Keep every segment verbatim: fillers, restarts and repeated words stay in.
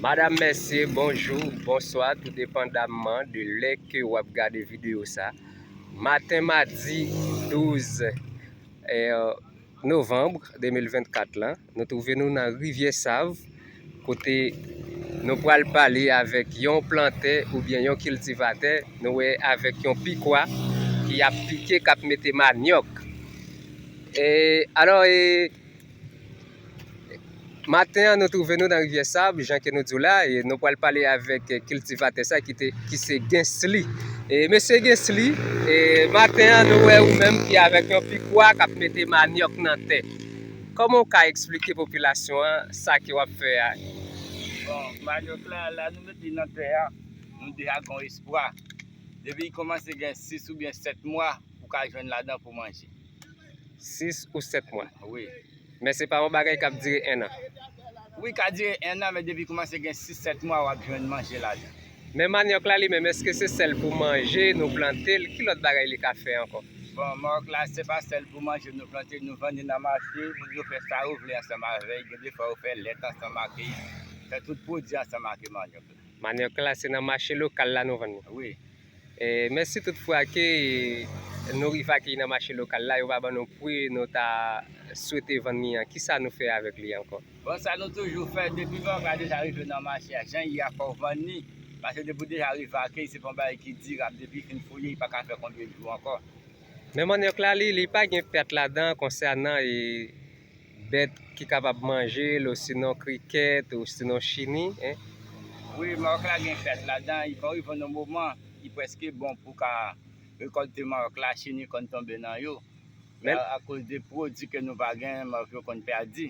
Madam, mesye, bonjou, bonswa, tou depandamman de lè ke w ap gade videyo sa. Maten madi douz, eh, novanm de mil vennkat lan, nou twouve nou nan Rivyè Sav, kote nou pral pale avèk yon plantè oubyen yon kiltivatè, nou wè avèk yon pikwa ki ap pike, k ap mete manyòk. E, alò, e, maten an, nou twouve nou nan Rivyè Sab, jan ke nou di w la, e nou pral pale avèk, e, kiltivatè sa ki te, ki se Gensly. E, mesye Gensly, e, maten an, nou wè ou menm ki avèk yon pikwa k ap mete manyòk nan tè. Kòman w ka eksplike popilasyon an sa ke w ap fè a? Bon, manyòk la, la nou mete li nan tè a, nou deja gen yon espwa. Depi li kòmanse gen sis oubyen sèt mwa, ou ka jwenn ladan pou manje. Sis ou sèt mwa. Wi. Men se pa yon bagay k ap dire en an. Wi, ka dire en an, men depi kòmanse gen sis sèt mwa, w ap jwenn manje ladan. Men manyòk la li menm, èske se sèl pou manje nou plante l? Ki lòt bagay li ka fè ankò? Bon, manyòk la, se pa sèl pou manje nou plante l, nou vann li nan mache, moun yo fè sa yo vle ansanm avè l, gen de fwa yo fè lèt ansanm ak li, fè tout pwodui ansanm ak manyòk la. Manyòk la, se nan mache lokal la nou vann li? Wi. E, men si tout fwa ke nou rive ak li nan mache lokal la, yo pa ban nou pri nou ta swete vann li an, kisa nou fè avèk li ankò? Bon, sa nou toujou fè, depi manyòk la deja rive nan mache a, jan l ye a, fò w vann li, paske depi w deja rive ak li, se pa yon bagay ki dirab, depi fin fouye, li pa ka fè konbyen jou ankò. Men manyòk la, li, li pa gen pèt ladan konsènan, e, bèt ki kapab manje l, osinon krikèt, osinon chini, en? Wi, manyòk la gen pèt ladan, li konn rive nan moman, li prèske bon pou ka rekòlte manyòk la, chini konn tonbe nan yo. Men a, akoz de pwodui ke nou pa gen, manyòk yo konn pèdi.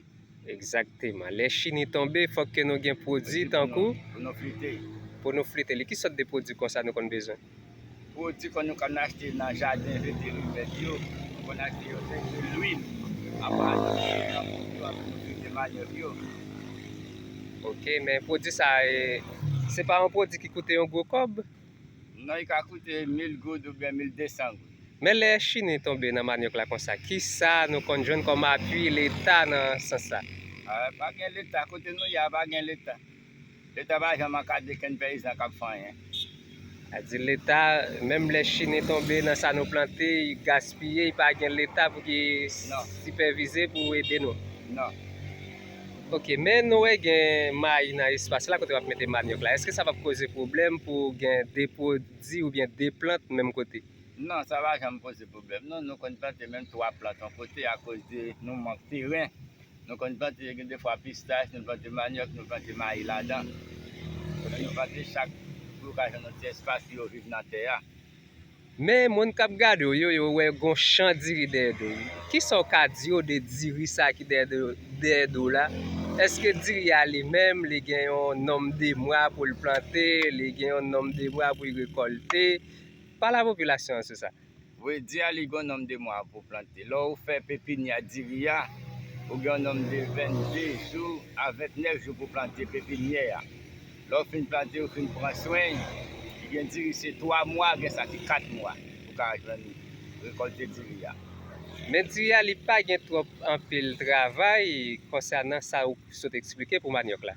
Egzakteman. Lè chini tonbe, fòk ke nou gen pwodui tankou pou nou flite. Pou nou flite li. Ki sòt de pwodui konsa nou konn bezwen? Pwodui konn nou konn achte nan jaden veterimè yo, nou konn achte yo, se de lwil. Apa nou mete nan pwodui yo, apre nou flite manyòk yo. Ok, men pwodui sa, e, se pa yon pwodui ki koute yon gwo kòb? Non, li ka koute mil goud oubyen mil de san goud. Men lè chini tonbe nan manyòk la konsa, kisa nou konn jwenn kòm apui Leta nan sans sa? A, pa gen Leta, kote nou ye a pa gen Leta. Leta pa janm ankadre kenn peyizan k ap fè anyen. Sa di Leta, menm lè chini tonbe nan sa nou plante, li gaspiye, li pa gen Leta pou ki sipèvize, pou ede nou? Non. Ok, men nou wè gen mayi nan espas la kote w ap mete manyòk la. Èske sa p ap koze pwoblèm pou gen de pwodui oubyen de plant menm kote? Non, sa pa janm poze pwoblèm. Non, nou konn plante menm twa plant yon kote akoz de nou mank teren. Nou konn plante gen de fwa pistach, nou plante manyòk, nou plante mayi ladan. Men nou plante chak pou yo ka jwenn yon ti espas pou yo viv nan tè a. Men moun k ap gade w yo, yo wè gon chan diri dèyè do w. Kisa w ka di yo de diri sa ki dèyè do, dèyè do w la? Èske diri a li menm, li gen yon nonm de mwa pou l plante, li gen yon nonm de mwa pou l rekòlte? Pale a popilasyon an sou sa. Wi, diri a li gen yon nonm de mwa pou plante. Lè w fè pepinyè diri a, ou gen yon nonm de vennde jou a ventnèf jou pou plante pepinyè a. Lè w fin plante, ou fin pran swen, li gen diri se twa mwa, gen sa ki kat mwa pou ka jwenn rekòlte diri a. Men diri a, li pa gen twòp anpil travay konsènan sa ou sot eksplike pou manyòk la.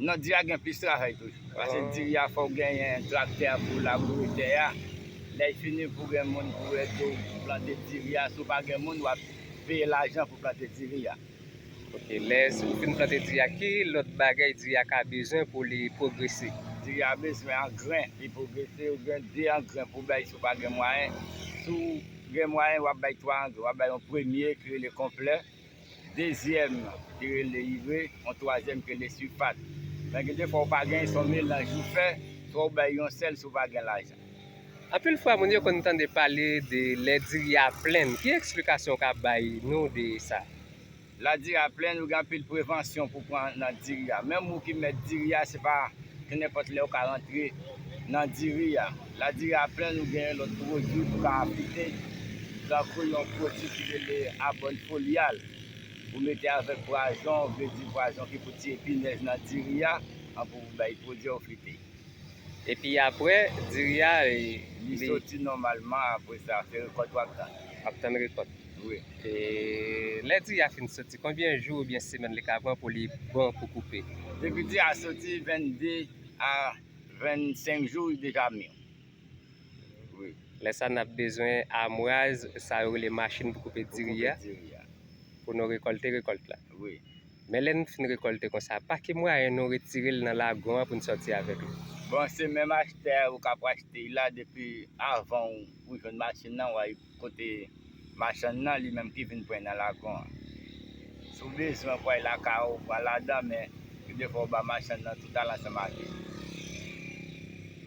Non, diri a gen plis travay toujou. Paske diri a fò w genyen traktè pou laboure tè a. Lè l fini pou gen moun pou ede w plante diri a. Si w pa gen moun, w ap peye lajan pou plante diri a. Ok, lè ou fin plante diri a, ki lòt bagay diri a ka bezwen pou li pwogrese? Diri a bezwen angren, li pwogrese, ou gen de angren pou bay si w pa gen mwayen. Si w gen mwayen, w ap bay twa angren. W ap bay yon premye ki rele konplè, dezyèm ki rele ire, yon twazyèm ki rele sifat. Men gen de fwa ou pa genyen, se yon melanj ou fè, swa ou bay yon sèl si ou pa gen lajan. Anpil fwa, moun yo konn tande pale de lè diri a plenn. Ki eksplikasyon w ka bay nou de sa? Lè diri a plenn, ou gen anpil prevansyon pou pran nan diri a. Menm ou ki mèt diri a, se pa ke nenpòt lè ou ka rantre nan diri a. Lè diri a plenn, ou gen lòt pwodui pou ka aplike, tankou yon pwodui ki rele abòn folyal. Ou mete avèk pwazon, vle di pwazon ki pou tiye pinèz nan diri a, an pou bay pwodui a ou flite. Epi apre, diri a, e, li soti nòmalman, apre sa, se rekòt w ap tann. W ap tann rekòt. Wi. E lè diri a fin soti, konbyen jou oubyen semèn li ka pran pou li bon pou koupe? Depi diri a soti, vennde a vennsenk jou, li deja mi. Wi. Lè sa n ap bezwen amwaz, sa yo rele machin pou koupe diri a, Koupe diri a. Pou nou rekòlte rekòlt la. Wi. Men lè n fin rekòlte konsa, pa ki mwayen nou retire l nan lagon an pou n sòti avèk li? Bon, se menm achtè ou ka achte la depi avan ou jwenn machin nan, w a kote machann nan li menm ki vin pran nan lagon an. Si w bezwen pou al lakay ou, pran ladan, men gen de fwa ou ba machann nan tout al ansanm ak li.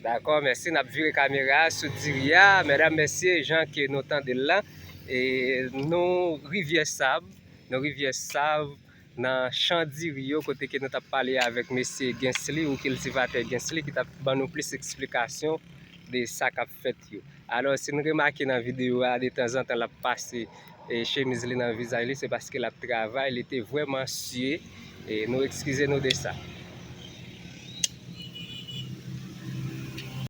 Dakò, mèsi. N ap vire kamera a sou diri a. Medam, mesye, jan ke nou tande l la, e nou Rivyè Sab, nou Rivyè Sab, nan chan diri yo, kote ke nou t ap pale avèk mesye Gensly ou kiltivatè Gensly ki t ap ban nou plis eksplikasyon de sa k ap fèt yo. Alò, si n remake nan videyo a, detanzantan l ap pase e chemiz li nan vizaj li, se paske l ap travay, li te vrèman siye, e nou ekskize nou de sa.